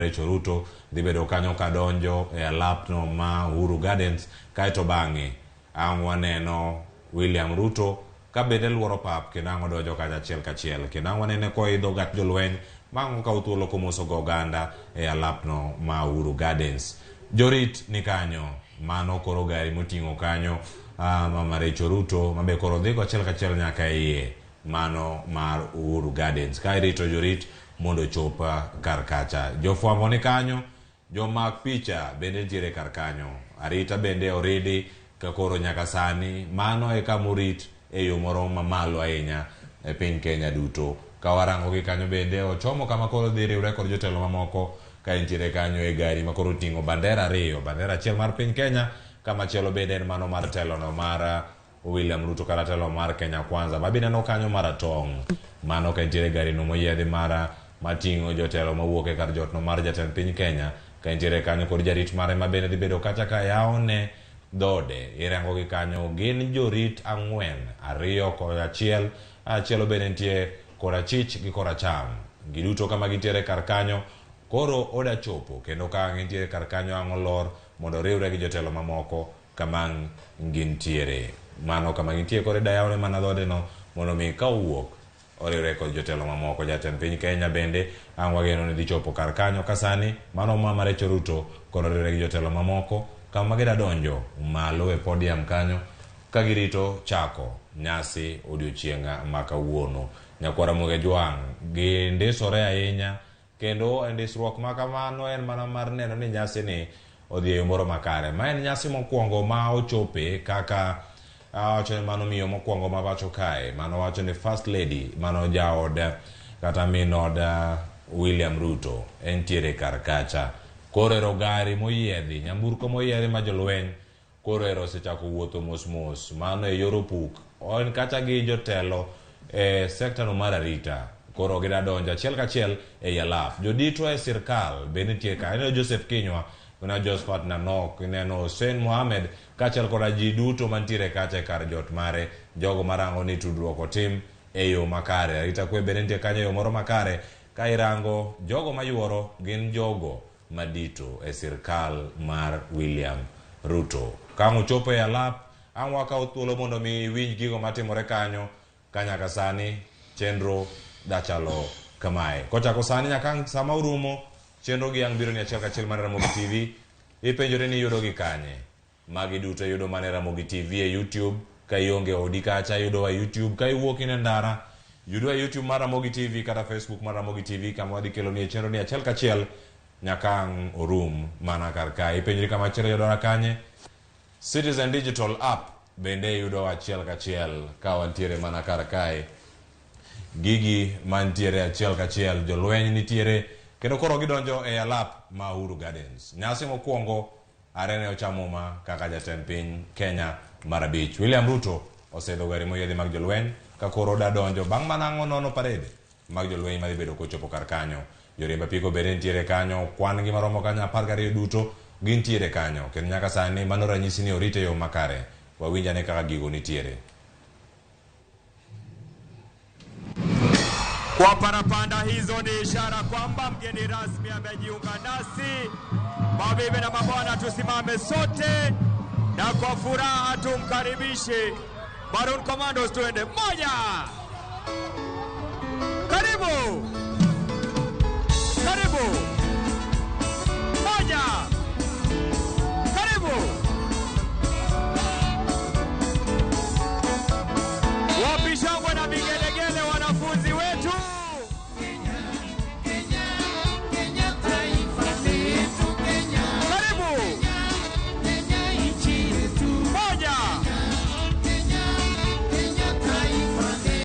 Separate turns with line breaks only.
Rachel Ruto dhi bedo kanyo kadonjo e alapno ma Uhuru Gardens, kaeto bang'e ang' waneno William Ruto ka bende luoro pap kendo ang' odonjo kacha achiel kachiel, kendo ang' wanene koidho gach jolweny ma ang' okawo thuolo komoso go oganda e alapno ma Uhuru Gardens. Jorit ni kanyo, mano koro gari moting'o kanyo Mama Rachel Ruto mabe koro dhigo achiel kachiel nyaka iye mano mar Uhuru Gardens ka irito jorit mondo ochop kar kacha. Jofwambo ni kanyo, jomak picha bende nitiere kar kanyo. Arita bende oridi ka koro nyaka sani mano e kama orit e yo moro mamalo ahinya e piny Kenya duto. Ka warango gi kanyo bende ochomo kama koro dhi riwre kod jotelo mamoko ka entiere kanyo e gari ma koro oting'o bandera ariyo, bandera achiel mar piny Kenya kamachielo bende en mano mar telono mar William Ruto kata telo mar Kenya Kwanza. Mabineno kanyo maratong', mano ka entiere gari no moyiedhi mara mating'o jotelo mawuok e kar jotno mar jatend piny Kenya, ka entiere kanyo kod jarit mare ma bende dhi bedo kacha ka yawone dhode. Irango gi kanyo gin jorit ang'wen, ariyo kod achiel, achielo bende nitie korachich gi koracham. Giduto kama gintiere kar kanyo koro oda chopo kendo ka gintiere kar kanyo ang' olor mondo oriwre gi jotelo mamoko kama gintiere. Mano kama gintie koro ida yawne mana dhode no mondo mi ka owuok oriwre kod jotelo mamoko. Jatend piny Kenya bende ang' wageno ni dhi chopo kar kanyo ka sani mano Mama Rachel Ruto koro oriwre gi jotelo mamoko kama gida donjo malo e podium kanyo ka girito chako nyasi odiochieng' ma kawuono. Nyakwar Ramogi Ajwang' gindisore ahinya kendo e ndisruok ma kamano en mana mar neno ni nyasi ni odhi e yo moro makare. Ma en nyasi mokwongo ma ochope kaka awacho ni mano miyo mokwongo ma pacho kae, mano wacho ni First Lady, mano jaod kata min od William Ruto entiere kar kacha. Koro ero gari moyiedhi, nyamburko moyiedhi ma jolweny koro ero osechako wuotho mos mos, mano e yor opuk. En kacha gi jotelo e sekta no mar arita. Koro gida donjo achiel kachiel ei alaf. Jodito e sirkal bende nitie ka. Ineno Joseph Kinyua, ineno Josephat Nanok, ineno Hussein Mohamed, kaachiel koda ji duto mantiere kacha e kar jot mare, jogo marango ni tudruok otim e yo makare. Arita kwe bende nitie kanyo e yo moro makare. Ka irango jogo mayuoro gin jogo madito e sirkal mar William Ruto. Ka ang' ochopo e alap, ang' wakawo thuolo mondo mi iwinj gigo matimore kanyo ka nyaka sani chenro dachalo kamae. Kochako sani nyaka sama orumo, chenro gi ang' biro ni achiel kachiel mar Ramogi TV. Ipenjore ni iyudo gi kanye? Magi duto iyudo mana e Ramogi TV e YouTube. Ka ionge odi kacha iyudowa e YouTube. Ka iwuok in e ndara, yudwa e YouTube mar Ramogi TV kata Facebook mar Ramogi TV kama wadhi keloni e chenro ni achiel kachiel nyaka ang' orum mana kar kae. Ipenjri kama chielo yudora kanye? Citizen Digital App bende yudowa achiel kachiel ka wantiere mana kar kae. Gigi mantiere achiel kachiel, jolweny nitiere kendo koro gidonjo e alap ma Uhuru Gardens. Nyasi mokwongo are ne ocham muma kaka jatend piny Kenya mar abich. William Ruto oseidho gari moyiedhi mag jolweny ka koro oda donjo bang' mana ang'o nono parade mag jolweny madhi bedo kochopo kar kanyo. Joriemb apiko bende nitiere kanyo, kwan gi maromo kanyo 12 duto gintiere kanyo. Kendo nyaka sani mano ranyisi ni orite e yo makare. Wawinj ane kaka gigo nitiere.
Kwa parapanda hizo ni ishara kwamba mgeni rasmi amejiunga nasi. Mabibi na mabwana, tusimame sote na kwa furaha tumkaribishe Maroon Commandos. Tuende moja, karibu.